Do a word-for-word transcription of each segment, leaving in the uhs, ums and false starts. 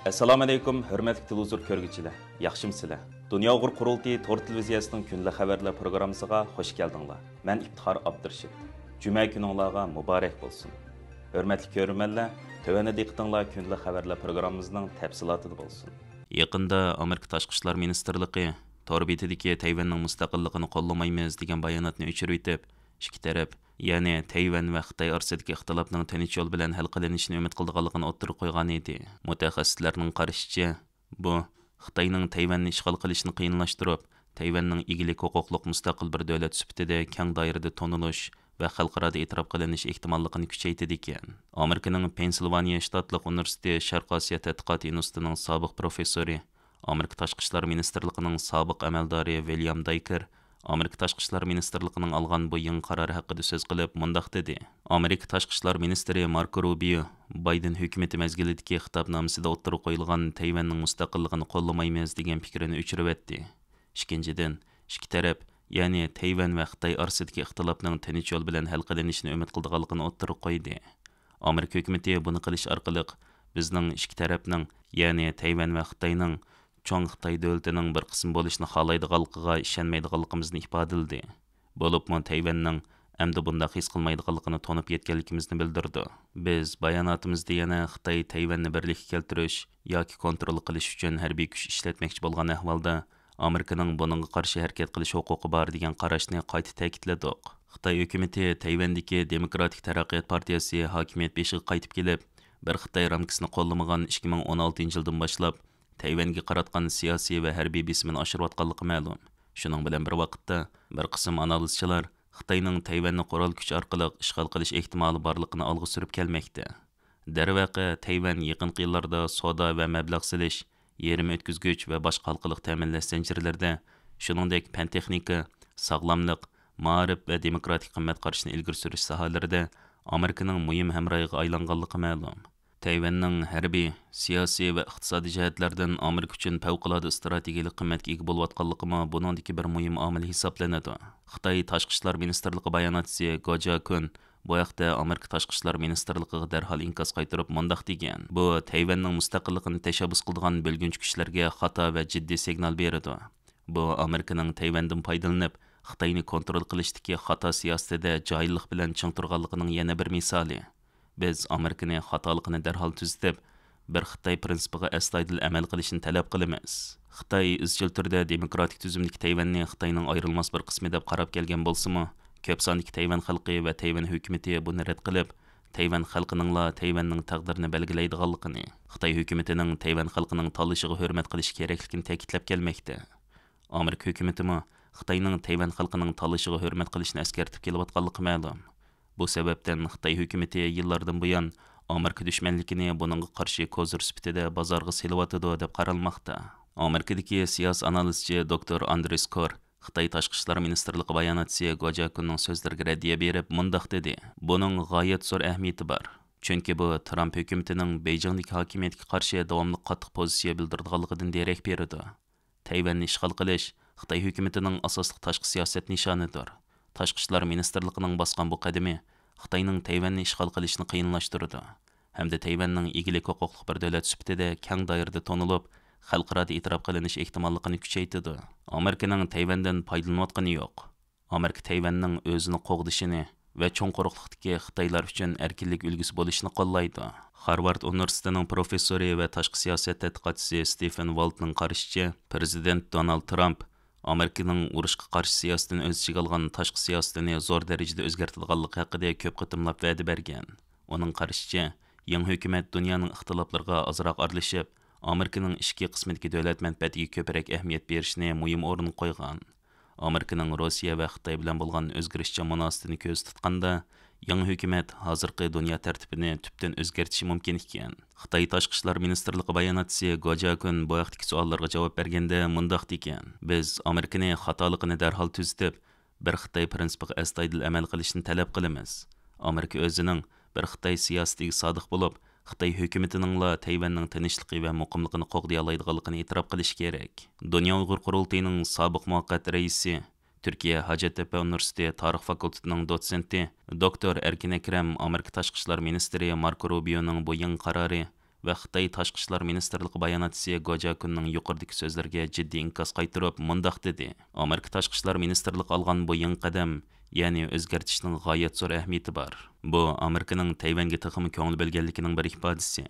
ئەسسالامۇئەلەيكۇم، ھۆرمەتلىك تېلېۋىزور كۆرگۈچىلەر، ياخشىمۇسىلەر؟ دۇنيا ئۇيغۇر قۇرۇلتىيى تور تېلېۋىزىيەسىنىڭ كۈندىلىك خەۋەرلەر پروگراممىسىغا خۇش كەلدىڭلار. مەن ئىپتىخار ئابدۇرېشىت. جۈمە كۈنۈڭلارغا مۇبارەك بولسۇن. ھۆرمەتلىك كۆرۈرمەنلەر، تۆۋەندە دىققىتىڭلار كۈندىلىك خەۋەرلەر پروگراممىمىزنىڭ تەپسىلاتىدا بولسۇن. يېقىندا ئامېرىكا تاشقى ئىشلار مىنىستىرلىقى تور بېتىدىكى تەيۋەننىڭ مۇستەقىللىقىنى قوللىمايمىز دېگەن باياناتنى ئۆچۈرۈۋېتىپ، ئىككى تەرەپ، يەنى تەيۋەن ۋە خىتاي ئارىسىدىكى ئىختىلاپنىڭ تىنچ يول بىلەن ھەل قىلىنىشىنى ئۈمىد قىلىدىغانلىقىنى ئوتتۇرىغا قويغانىدى. مۇتەخەسسىسلەرنىڭ قارىشىچە، بۇ خىتاينىڭ تەيۋەننى ئىشغال قىلىشىنى قىيىنلاشتۇرۇپ، تەيۋەننىڭ ئىگىلىك ھوقۇقلۇق مۇستەقىل بىر دۆلەت سۈپىتىدە كەڭ دائىرىدە تونۇلۇش ۋە خەلقئارادا ئېتىراپ قىلىنىش ئېھتىماللىقىنى كۈچەيتىدىكەن. ئامېرىكىنىڭ پېنسىلۋانىيە شتاتلىق ئۇنىۋېرسىتېتى شەرقىي ئاسىيا تەتقىقات ئىنستىتۇتىنىڭ سابىق پروفېسسورى، ئامېرىكا تاشقى ئىشلار مىنىستىرلىقىنىڭ سابىق ئەمەلدارى ۋىليام دايكېر ئامېرىكا تاشقى ئىشلار مىنىستىرلىقىنىڭ ئالغان بۇ يېڭى قارارى ھەققىدە سۆز قىلىپ مۇنداق دېدى: ئامېرىكا تاشقى ئىشلار مىنىستىرى ماركو روبىيو بايدېن ھۆكۈمىتى مەزگىلىدىكى خىتابنامىسىدە ئوتتۇرىغا قويۇلغان تەيۋەننىڭ مۇستەقىللىقىنى قوللىمايمىز دېگەن پىكرىنى ئۆچۈرۈۋەتتى. ئىككىنچىدىن، ئىككى تەرەپ، يەنى تەيۋەن ۋە خىتاي ئارىسىدىكى ئىختىلاپنىڭ تىنچ يول بىلەن ھەل قىلىنىشىنى ئۈمىد قىلىدىغانلىقىنى ئوتتۇرىغا قويدى. ئامېرىكا ھۆكۈمىتى بۇنى قىلىش ئارقىلىق بىزنىڭ ئىككى تەرەپنىڭ، يەنى تەيۋەن ۋە خىتاينىڭ چوڭ خىتاي دۆلىتىنىڭ بىر قىسمى بولۇشنى خالايدىغانلىقىغا ئىشەنمەيدىغانلىقىمىزنى ئىپادىلىدى. بولۇپمۇ تەيۋەننىڭ ئەمدى بۇنداق ھېس قىلمايدىغانلىقىنى تونۇپ يەتكەنلىكىمىزنى بىلدۈردى. بىز باياناتىمىزدا يەنە خىتاي تەيۋەننى بىرلىككە كەلتۈرۈش ياكى كونترول قىلىش ئۈچۈن ھەربىي كۈچ ئىشلەتمەكچى بولغان ئەھۋالدا، ئامېرىكىنىڭ بۇنىڭغا قارشى ھەرىكەت قىلىش ھوقۇقى بار دېگەن قاراشنى قايتا تەكىتلىدۇق. خىتاي ھۆكۈمىتى تەيۋەندىكى دېموكراتىك تەرەققىيات پارتىيەسى ھاكىمىيەت بېشىغا قايتىپ كېلىپ، بىر خىتاي رامكىسىنى قوللىمىغان ئىككى مىڭ ئون ئالتىنچى يىلدىن باشلاپ، تەيۋەنگە قاراتقان سىياسىي ۋە ھەربىي بېسىمىنى ئاشۇرۇۋاتقانلىقى مەلۇم. شۇنىڭ بىلەن بىر ۋاقىتتا، بىر قىسىم ئانالىزچىلار خىتاينىڭ تەيۋەننى قورال كۈچ ئارقىلىق ئىشغال قىلىش ئېھتىمالى بارلىقىنى ئالغا سۈرۈپ كەلمەكتە. دەرۋەقە، تەيۋەن يېقىنقى يىللاردا سودا ۋە مەبلەغ سېلىش، يېرىم ئۆتكۈزگۈچ ۋە باشقا ھالقىلىق تەمىنلەش زەنجىرلىرىدە، شۇنىڭدەك پەن-تېخنىكا، ساغلاملىق، مائارىپ ۋە دېموكراتىك قىممەت قارىشىنى ئىلگىرى سۈرۈش ساھەلىرىدە ئامېرىكىنىڭ مۇھىم ھەمراھىغا ئايلانغانلىقى مەلۇم. تەيۋەننىڭ ھەربىي، سىياسىي ۋە ئىقتىسادىي جەھەتلەردىن ئامېرىكا ئۈچۈن پەۋقۇلئاددە ئىستراتېگىيەلىك قىممەتكە ئىگە بولۇۋاتقانلىقىمۇ بۇنىڭدىكى بىر مۇھىم ئامىل ھېسابلىنىدۇ. خىتاي تاشقى ئىشلار مىنىستىرلىقى باياناتچىسى گو جياكۈن بۇ ھەقتە ئامېرىكا تاشقى ئىشلار مىنىستىرلىقىغا دەرھال ئىنكاس قايتۇرۇپ مۇنداق دېگەن: بۇ تەيۋەننىڭ مۇستەقىللىقىنى تەشەببۇس قىلىدىغان بۆلگۈنچى كۈچلەرگە خاتا ۋە جىددىي سىگنال بېرىدۇ. بۇ ئامېرىكىنىڭ تەيۋەندىن پايدىلىنىپ، خىتاينى كونترول قىلىشتىكى خاتا سىياسىتىدە جاھىللىق بىلەن چىڭ تۇرغانلىقىنىڭ يەنە بىر مىسالى. بىز ئامېرىكىنى خاتالىقىنى دەرھال تۈزىتىپ، بىر خىتاي پىرىنسىپىغا ئەستايىدىل ئەمەل قىلىشىنى تەلەپ قىلىمىز. خىتاي ئىزچىل تۈردە دېموكراتىك تۈزۈمدىكى تەيۋەننى خىتاينىڭ ئايرىلماس بىر قىسمى دەپ قاراپ كەلگەن بولسىمۇ، كۆپ ساندىكى تەيۋەن خەلقى ۋە تەيۋەن ھۆكۈمىتى بۇنى رەت قىلىپ، تەيۋەن خەلقىنىڭلا تەيۋەننىڭ تەقدىرىنى بەلگىلەيدىغانلىقىنى، خىتاي ھۆكۈمىتىنىڭ تەيۋەن خەلقىنىڭ تاللىشىغا ھۆرمەت قىلىشى كېرەكلىكىنى تەكىتلەپ كەلمەكتە. ئامېرىكا ھۆكۈمىتىمۇ خىتاينىڭ تەيۋەن خەلقىنىڭ تاللىشىغا ھۆرمەت قىلىشىنى ئەسكەرتىپ كېلىۋاتقانلىقى مەلۇم. بۇ سەۋەبتىن خىتاي ھۆكۈمىتى يىللاردىن بۇيان ئامېرىكا دۈشمەنلىكىنى بۇنىڭغا قارشى كوزىر سۈپىتىدە بازارغا سېلىۋاتىدۇ، دەپ قارالماقتا. ئامېرىكىدىكى سىياسىي ئانالىزچى دوكتور ئاندرېس كور خىتاي تاشقى ئىشلار مىنىستىرلىقى باياناتچىسى گو جياكۈننىڭ سۆزلىرىگە رەددىيە بېرىپ مۇنداق دېدى: بۇنىڭ غايەت زور ئەھمىيىتى بار. چۈنكى بۇ ترامپ ھۆكۈمىتىنىڭ بېيجىڭدىكى ھاكىمىيەتكە قارشى داۋاملىق قاتتىق پوزىتسىيە بىلدۈرىدىغانلىقىدىن دېرەك بېرىدۇ. تەيۋەننى ئىشغال قىلىش خىتاي ھۆكۈمىتىنىڭ ئاساسلىق تاشقى سىياسەت نىشانىدۇر. تاشقى ئىشلار مىنىستىرلىقىنىڭ باسقان بۇ قەدىمى خىتاينىڭ تەيۋەننى ئىشغال قىلىشىنى قىيىنلاشتۇرىدۇ ھەمدە تەيۋەننىڭ ئىگىلىك ھوقۇقلۇق بىر دۆلەت سۈپىتىدە كەڭ دائىرىدە تونۇلۇپ، خەلقئارادا ئېتىراپ قىلىنىش ئېھتىماللىقىنى كۈچەيتىدۇ. ئامېرىكىنىڭ تەيۋەندىن پايدىلىنىۋاتقىنى يوق. ئامېرىكا تەيۋەننىڭ ئۆزىنى قوغدىشىنى ۋە چوڭ قۇرۇقلۇقتىكى خىتايلار ئۈچۈن ئەركىنلىك ئۈلگىسى بولۇشىنى قوللايدۇ. خارۋارد ئۇنىۋېرسىتېتىنىڭ پروفېسسورى ۋە تاشقى سىياسەت تەتقىقاتچىسى ستېفېن ۋالتنىڭ قارىشىچە، پىرېزىدېنت دونالد ترامپ ئامېرىكىنىڭ ئۇرۇشقا قارشى سىياسىتىنى ئۆز ئىچىگە ئالغان تاشقى سىياسىتىنى زور دەرىجىدە ئۆزگەرتىدىغانلىقى ھەققىدە كۆپ قېتىملاپ ۋەدە بەرگەن. ئۇنىڭ قارىشىچە، يېڭى ھۆكۈمەت دۇنيانىڭ ئىختىلاپلىرىغا ئازراق ئارىلىشىپ، ئامېرىكىنىڭ ئىچكى قىسمىدىكى دۆلەت مەنپەئەتىگە كۆپرەك ئەھمىيەت بېرىشنى مۇھىم ئورۇنغا قويغان. ئامېرىكىنىڭ روسىيە ۋە خىتاي بىلەن بولغان ئۆزگىرىشچان مۇناسىۋىتىنى كۆزدە تۇتقاندا، يېڭى ھۆكۈمەت ھازىرقى دۇنيا تەرتىپىنى تۈپتىن ئۆزگەرتىشى مۇمكىن ئىكەن. خىتاي تاشقى ئىشلار مىنىستىرلىقى باياناتچىسى گو جياكۈن بۇ ھەقتىكى سوئاللارغا جاۋاب بەرگەندە مۇنداق دېگەن: بىز ئامېرىكىنى خاتالىقىنى دەرھال تۈزىتىپ، بىر خىتاي پىرىنسىپىغا ئەستايىدىل ئەمەل قىلىشنى تەلەپ قىلىمىز. ئامېرىكا ئۆزىنىڭ بىر خىتاي سىياسىتىگە سادىق بولۇپ، خىتاي ھۆكۈمىتىنىڭلا تەيۋەننىڭ تىنچلىقى ۋە مۇقىملىقىنى قوغدىيالايدىغانلىقىنى ئېتىراپ قىلىشى كېرەك. دۇنيا ئۇيغۇر قۇرۇلتىيىنىڭ سابىق مۇۋەققەت رەئىسى، تۈركىيە ھاجەتتەپە ئۇنىۋېرسىتېتى تارىخ فاكۇلتېتىنىڭ دوتسېنتى، دوكتور ئەركىن ئەكرەم ئامېرىكا تاشقى ئىشلار مىنىستىرى ماركو روبىيونىڭ بۇ يېڭى قارارى ۋە خىتاي تاشقى ئىشلار مىنىستىرلىقى باياناتچىسى گو جياكۈننىڭ يۇقىرىدىكى سۆزلىرىگە جىددىي ئىنكاس قايتۇرۇپ، مۇنداق دېدى: «ئامېرىكا تاشقى ئىشلار مىنىستىرلىقى ئالغان بۇ يېڭى قەدەم، يەنى ئۆزگەرتىشنىڭ غايەت زور ئەھمىيىتى بار. بۇ ئامېرىكىنىڭ تەيۋەنگە تېخىمۇ كۆڭۈل بۆلگەنلىكىنىڭ بىر ئىپادىسى.»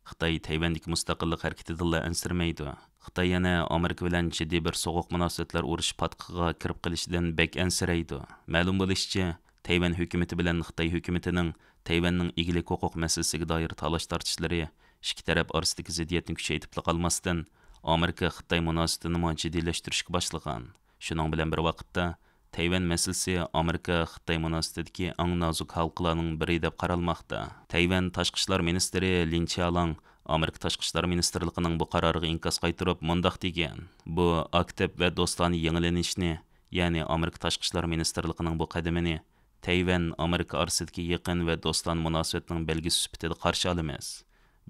خىتاي تەيۋەندىكى مۇستەقىللىق ھەرىكىتىدىنلا ئەنسىرىمەيدۇ. خىتاي يەنە ئامېرىكا بىلەن جىددىي بىر سوغۇق مۇناسىۋەتلەر ئۇرۇشى پاتقىقىغا كىرىپ قېلىشىدىن بەك ئەنسىرەيدۇ. مەلۇم بولۇشىچە، تەيۋەن ھۆكۈمىتى بىلەن خىتاي ھۆكۈمىتىنىڭ تەيۋەننىڭ ئىگىلىك ھوقۇق مەسىلىسىگە دائىر تالاش-تارتىشلىرى ئىككى تەرەپ ئارىسىدىكى زىددىيەتنى كۈچەيتىپلا قالماستىن، ئامېرىكا-خىتاي مۇناسىۋىتىنىمۇ جىددىيلەشتۈرۈشكە باشلىغان. شۇنىڭ بىلەن بىر ۋاقىتتا، تەيۋەن مەسىلىسى ئامېرىكا-خىتاي مۇناسىۋىتىدىكى ئەڭ نازۇك ھالقىلارنىڭ بىرى دەپ قارالماقتا. تەيۋەن تاشقى ئىشلار مىنىستىرى لىن چيالىڭ ئامېرىكا تاشقى ئىشلار مىنىستىرلىقىنىڭ بۇ قارارىغا ئىنكاس قايتۇرۇپ مۇنداق دېگەن: «بۇ ئاكتىپ ۋە دوستانە يېڭىلىنىشنى، يەنى ئامېرىكا تاشقى ئىشلار مىنىستىرلىقىنىڭ بۇ قەدىمىنى تەيۋەن ئامېرىكا ئارىسىدىكى يېقىن ۋە دوستانە مۇناسىۋەتنىڭ بەلگىسى سۈپىتىدە قارشى ئالىمىز.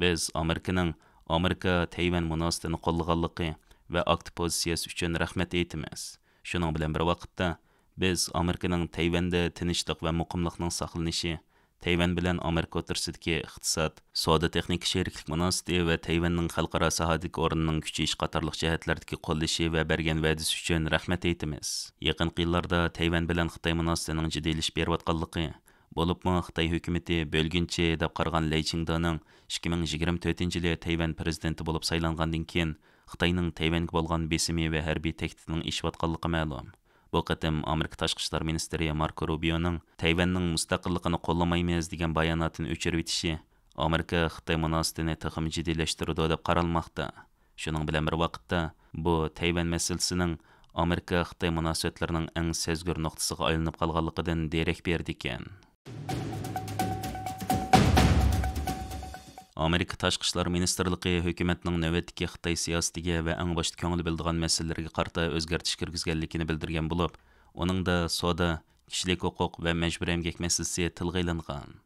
بىز ئامېرىكىنىڭ ئامېرىكا تەيۋەن مۇناسىۋىتىنى قوللىغانلىقى ۋە ئاكتىپ پوزىتسىيەسى ئۈچۈن رەھمەت ئېيتىمىز. شۇنىڭ بىلەن بىر ۋاقىتتا، بىز ئامېرىكىنىڭ تەيۋەندە تىنچلىق ۋە مۇقىملىقنىڭ ساقلىنىشى، تەيۋەن بىلەن ئامېرىكا ئوتتۇرىسىدىكى ئىقتىساد، سودا-تېخنىكا شېرىكلىك مۇناسىۋىتى ۋە تەيۋەننىڭ خەلقئارا ساھەدىكى ئورنىنىڭ كۈچىيىشى قاتارلىق جەھەتلەردىكى قوللىشى ۋە بەرگەن ۋەدىسى ئۈچۈن رەھمەت ئېيتىمىز. يېقىنقى يىللاردا تەيۋەن بىلەن خىتاي مۇناسىۋىتىنىڭ جىددىيلىشىپ بېرىۋاتقانلىقى، بولۇپمۇ خىتاي ھۆكۈمىتى بۆلگۈنچى دەپ قارىغان لەي چىڭدېنىڭ ئىككى مىڭ يىگىرمە تۆتىنچى يىلى تەيۋەن پىرېزىدېنتى بولۇپ سايلانغاندىن كېيىن، خىتاينىڭ تەيۋەنگە بولغان بېسىمى ۋە ھەربىي تەھدىتىنىڭ ئېشىۋاتقانلىقى مەلۇم. بۇ قېتىم ئامېرىكا تاشقى ئىشلار مىنىستىرى ماركو روبىيونىڭ تەيۋەننىڭ مۇستەقىللىقىنى قوللىمايمىز دېگەن باياناتىنى ئۆچۈرۈۋېتىشى ئامېرىكا-خىتاي مۇناسىۋىتىنى تېخىمۇ جىددىيلەشتۈرىدۇ دەپ قارالماقتا. شۇنىڭ بىلەن بىر ۋاقىتتا، بۇ تەيۋەن مەسىلىسىنىڭ ئامېرىكا-خىتاي مۇناسىۋەتلىرىنىڭ ئەڭ سەزگۈر نۇقتىسىغا ئايلىنىپ قالغانلىقىدىن دېرەك بېرىدىكەن. ئامېرىكا تاشقى ئىشلار مىنىستىرلىقى ھۆكۈمەتنىڭ نۆۋەتتىكى خىتاي سىياسىتىگە ۋە ئەڭ باشتا كۆڭۈل بۆلىدىغان مەسىلىلەرگە قارىتا ئۆزگەرتىش كىرگۈزگەنلىكىنى بىلدۈرگەن بولۇپ، ئۇنىڭدا سودا، كىشىلىك ھوقۇق ۋە مەجبۇرىي ئەمگەك مەسىلىسى تىلغا ئېلىنغان.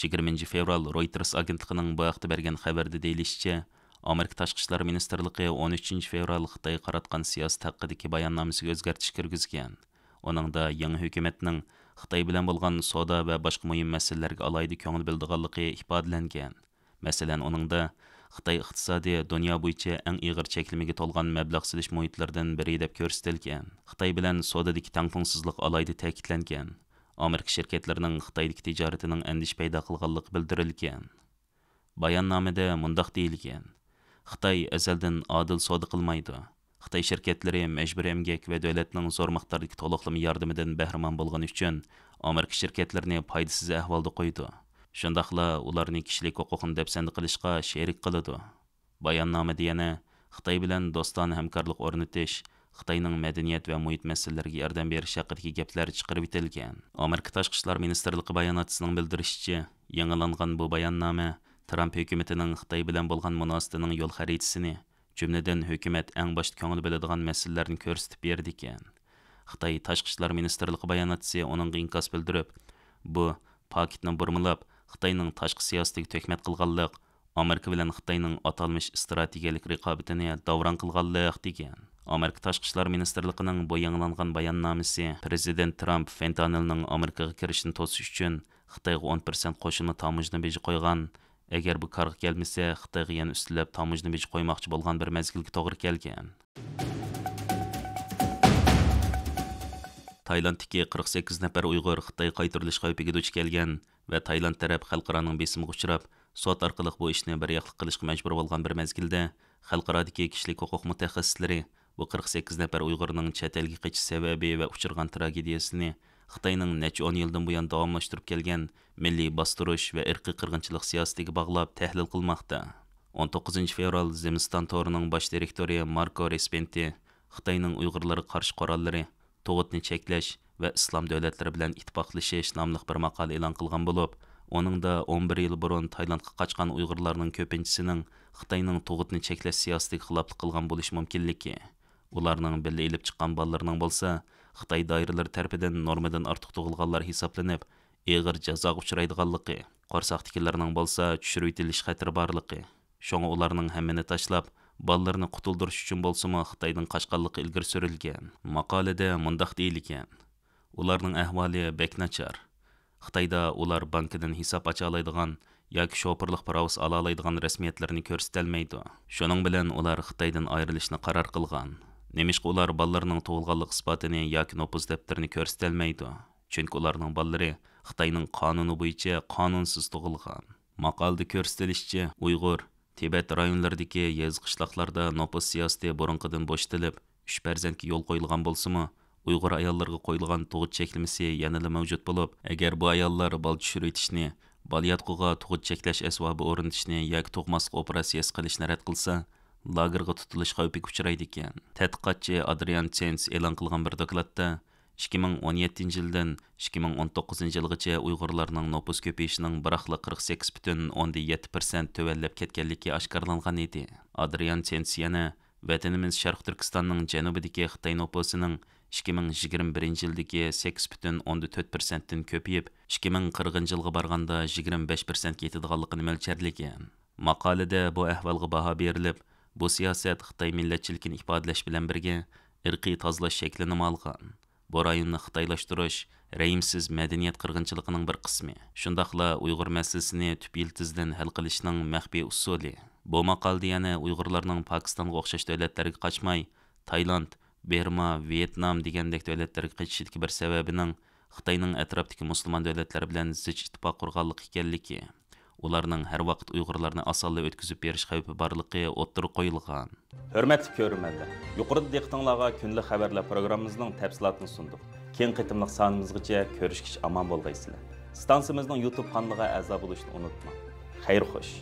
يىگىرمىنچى فېۋرال رويتېرس ئاگېنتلىقىنىڭ بۇ ھەقتە بەرگەن خەۋىرىدە دېيىلىشىچە، ئامېرىكا تاشقى ئىشلار مىنىستىرلىقى ئون ئۈچىنچى فېۋرال خىتايغا قاراتقان سىياسىتى ھەققىدىكى باياننامىسىگە ئۆزگەرتىش كىرگۈزگەن. ئۇنىڭدا يېڭى ھۆكۈمەتنىڭ خىتاي بىلەن بولغان سودا ۋە باشقا مۇھىم مەسىلىلەرگە ئالاھىدە كۆڭۈل بۆلىدىغانلىقى ئىپادىلەنگەن. مەسىلەن، ئۇنىڭدا خىتاي ئىقتىسادى دۇنيا بويىچە ئەڭ ئېغىر چەكلىمىگە تولغان مەبلەغ سېلىش مۇھىتلىرىدىن بىرى دەپ كۆرسىتىلگەن. خىتاي بىلەن سودىدىكى تەڭپۇڭسىزلىق ئالاھىدە تەكىتلەنگەن. ئامېرىكا شىركەتلىرىنىڭ خىتايدىكى تىجارىتىنىڭ ئەندىشە پەيدا قىلغانلىقى بىلدۈرۈلگەن. باياننامىدە مۇنداق دېيىلگەن: «خىتاي ئەزەلدىن ئادىل سودا قىلمايدۇ. خىتاي شىركەتلىرى مەجبۇرىي ئەمگەك ۋە دۆلەتنىڭ زور مىقداردىكى تولۇقلىما ياردىمىدىن بەھرىمەن بولغىنى ئۈچۈن ئامېرىكا شىركەتلىرىنى پايدىسىز ئەھۋالدا قويىدۇ. شۇنداقلا ئۇلارنى كىشىلىك ھوقۇقنى دەپسەندە قىلىشقا شېرىك قىلىدۇ.» باياننامىدە يەنە خىتاي بىلەن دوستانە ھەمكارلىق ئورنىتىش، خىتاينىڭ مەدەنىيەت ۋە مۇھىت مەسىلىلىرىگە ياردەم بېرىش ھەققىدىكى گەپلەر چىقىرىۋېتىلگەن. ئامېرىكا تاشقى ئىشلار مىنىستىرلىقى باياناتچىسىنىڭ بىلدۈرۈشىچە، يېڭىلانغان بۇ باياننامە ترامپ ھۆكۈمىتىنىڭ خىتاي بىلەن بولغان مۇناسىۋىتىنىڭ يول خەرىتىسىنى، جۈملىدىن ھۆكۈمەت ئەڭ باشتا كۆڭۈل بۆلىدىغان مەسىلىلەرنى كۆرسىتىپ بېرىدىكەن. خىتاي تاشقى ئىشلار مىنىستىرلىقى باياناتچىسى ئۇنىڭغا ئىنكاس بىلدۈرۈپ، بۇ پاكىتنى بۇرمىلاپ، خىتاينىڭ تاشقى سىياسىتىگە تۆھمەت قىلغانلىق، ئامېرىكا بىلەن خىتاينىڭ ئاتالمىش ئىستراتېگىيەلىك رىقابىتىنى داۋراڭ قىلغانلىق، دېگەن. ئامېرىكا تاشقى ئىشلار مىنىستىرلىقىنىڭ بۇ يېڭىلانغان باياننامىسى پىرېزىدېنت ترامپ فېنتانىلنىڭ ئامېرىكىغا كىرىشىنى توسۇش ئۈچۈن خىتايغا ئون پىرسەنت قوشۇلما تاموژنا بېجى قويغان، ئەگەر بۇ كارغا كەلمىسە، خىتايغا يەنە ئۈستىلەپ تاموژنا بېجى قويماقچى بولغان بىر مەزگىلگە توغرا كەلگەن. تايلاندتىكى قىرىق سەككىز نەپەر ئۇيغۇر خىتاي قايتۇرۇلۇش خەۋپىگە دۇچ كەلگەن ۋە تايلاند تەرەپ خەلقئارانىڭ بېسىمىغا ئۇچراپ، سوت ئارقىلىق بۇ ئىشنى بىر ياقلىق قىلىشقا مەجبۇر بولغان بىر مەزگىلدە، خەلقئارادىكى كىشىلىك ھوقۇق مۇتەخەسسىسلىرى بۇ قىرىق سەككىز نەپەر ئۇيغۇرنىڭ چەت ئەلگە قېچىش سەۋەبى ۋە ئۇچرىغان تراگېدىيەسىنى خىتاينىڭ نەچچە ئون يىلدىن بۇيان داۋاملاشتۇرۇپ كەلگەن مىللىي باستۇرۇش ۋە ئىرقىي قىرغىنچىلىق سىياسىتىگە باغلاپ تەھلىل قىلماقتا. ئون توققۇزىنچى فېۋرال زىمىستان تورىنىڭ باش دىرېكتورى ماركو رېسپېنتى خىتاينىڭ ئۇيغۇرلارغا قارشى قوراللىرى، تۇغۇتنى چەكلەش ۋە ئىسلام دۆلەتلىرى بىلەن ئىتتىپاقلىشىش ناملىق بىر ماقالە ئېلان قىلغان بولۇپ، ئۇنىڭدا ئون بىر يىل بۇرۇن تايلاندقا قاچقان ئۇيغۇرلارنىڭ كۆپىنچىسىنىڭ خىتاينىڭ تۇغۇتنى چەكلەش سىياسىتىگە خىلاپلىق قىلغان بولۇشى مۇمكىنلىكى، ئۇلارنىڭ بىللە ئېلىپ چىققان بالىلىرىنىڭ بولسا خىتاي دائىرىلىرى تەرىپىدىن نورمىدىن ئارتۇق تۇغۇلغانلار ھېسابلىنىپ، ئېغىر جازاغا ئۇچرايدىغانلىقى، قورساق تىكەنلەرنىڭ بولسا چۈشۈرۈۋېتىلىش خەتىرى بارلىقى، شۇڭا ئۇلارنىڭ ھەممىنى تاشلاپ، بالىلىرىنى قۇتۇلدۇرۇش ئۈچۈن بولسىمۇ خىتايدىن قاچقانلىقى ئىلگىرى سۈرۈلگەن. ماقالىدە مۇنداق دېيىلگەن: «ئۇلارنىڭ ئەھۋالى بەك ناچار. خىتايدا ئۇلار بانكىدىن ھېساب ئاچالايدىغان ياكى شوپۇرلۇق پىراۋىسى ئالالايدىغان رەسمىيەتلىرىنى كۆرسىتەلمەيدۇ. شۇنىڭ بىلەن ئۇلار خىتايدىن ئايرىلىشنى قارار قىلغان. نېمىشقا ئۇلار بالىلىرىنىڭ تۇغۇلغانلىق ئىسپاتىنى ياكى نوپۇس دەپتىرىنى كۆرسىتەلمەيدۇ؟ چۈنكى ئۇلارنىڭ بالىلىرى خىتاينىڭ قانۇنى بويىچە قانۇنسىز تۇغۇلغان. ماقالىدە كۆرسىتىلىشىچە، ئۇيغۇر، تىبەت رايونلىرىدىكى يېزا-قىشلاقلاردا نوپۇس سىياسىتى بۇرۇنقىدىن بوشىتىلىپ، ئۈچ پەرزەنتكە يول قويۇلغان بولسىمۇ، ئۇيغۇر ئاياللىرىغا قويۇلغان تۇغۇت چەكلىمىسى يەنىلا مەۋجۇت بولۇپ، ئەگەر بۇ ئاياللار بالا چۈشۈرۈۋېتىشنى، بالىياتقۇغا تۇغۇت چەكلەش ئەسۋابى ئورنىتىشنى ياكى تۇغماسلىق ئوپېراتسىيەسى قىلىشنى رەت قىلسا، لاگېرغا تۇتۇلۇش خەۋپىگە ئۇچرايدىكەن. تەتقىقاتچى ئادرىيان سېنس ئېلان قىلغان بىر دوكلاتتا، ئىككى مىڭ ئون يەتتىنچى يىلدىن ئىككى مىڭ ئون توققۇزىنچى يىلغىچە ئۇيغۇرلارنىڭ نوپۇس كۆپىيىشىنىڭ بىراقلا قىرىق سەككىز پۈتۈن ئوندىن يەتتە پىرسەنت تۆۋەنلەپ كەتكەنلىكى ئاشكارىلانغان ئىدى. ئادرىيان سېنس يەنە، ۋەتىنىمىز شەرقىي تۈركىستاننىڭ جەنۇبىدىكى خىتاي نوپۇسىنىڭ ئىككى مىڭ يىگىرمە بىرىنچى يىلدىكى سەككىز پۈتۈن ئوندىن تۆت پىرسەنتتىن كۆپىيىپ، ئىككى مىڭ قىرىقىنچى يىلغا بارغاندا يىگىرمە بەش پىرسەنتكە يېتىدىغانلىقىنى مۆلچەرلىگەن. ماقالىدە بۇ ئەھۋالغا باھا بېرىلىپ، بۇ سىياسەت خىتاي مىللەتچىلىكىنى ئىپادىلەش بىلەن بىرگە، ئىرقىي تازىلاش شەكلىنىمۇ ئالغان. بۇ رايوننى خىتايلاشتۇرۇش رەھىمسىز مەدەنىيەت قىرغىنچىلىقىنىڭ بىر قىسمى، شۇنداقلا ئۇيغۇر مەسىلىسىنى تۈپ يىلتىزىدىن ھەل قىلىشنىڭ مەخپىي ئۇسۇلى. بۇ ماقالىدە يەنە ئۇيغۇرلارنىڭ پاكىستانغا ئوخشاش دۆلەتلەرگە قاچماي، تايلاند، بىرما، ۋيېتنام دېگەندەك دۆلەتلەرگە قېچىشىدىكى بىر سەۋەبىنىڭ خىتاينىڭ ئەتراپتىكى مۇسۇلمان دۆلەتلەر بىلەن زىچ ئىتتىپاق قۇرغانلىقى ئىكەنلىكى، ئۇلارنىڭ ھەر ۋاقىت ئۇيغۇرلارنى ئاسانلا ئۆتكۈزۈپ بېرىش خەۋپى بارلىقى ئوتتۇرىغا قويۇلغان. ھۆرمەتلىك كۆرۈرمەنلەر، يۇقىرىدا دىققىتىڭلارغا كۈندىلىك خەۋەرلەر پروگراممىمىزنىڭ تەپسىلاتىنى سۇندۇق. كېيىنكى قېتىملىق سانىمىزغىچە كۆرۈشكىچە ئامان بولغايسىلەر. ستانسىمىزنىڭ يۇتۇب قانىلىغا ئەزا بولۇشنى ئۇنتۇماڭ. خەير خوش.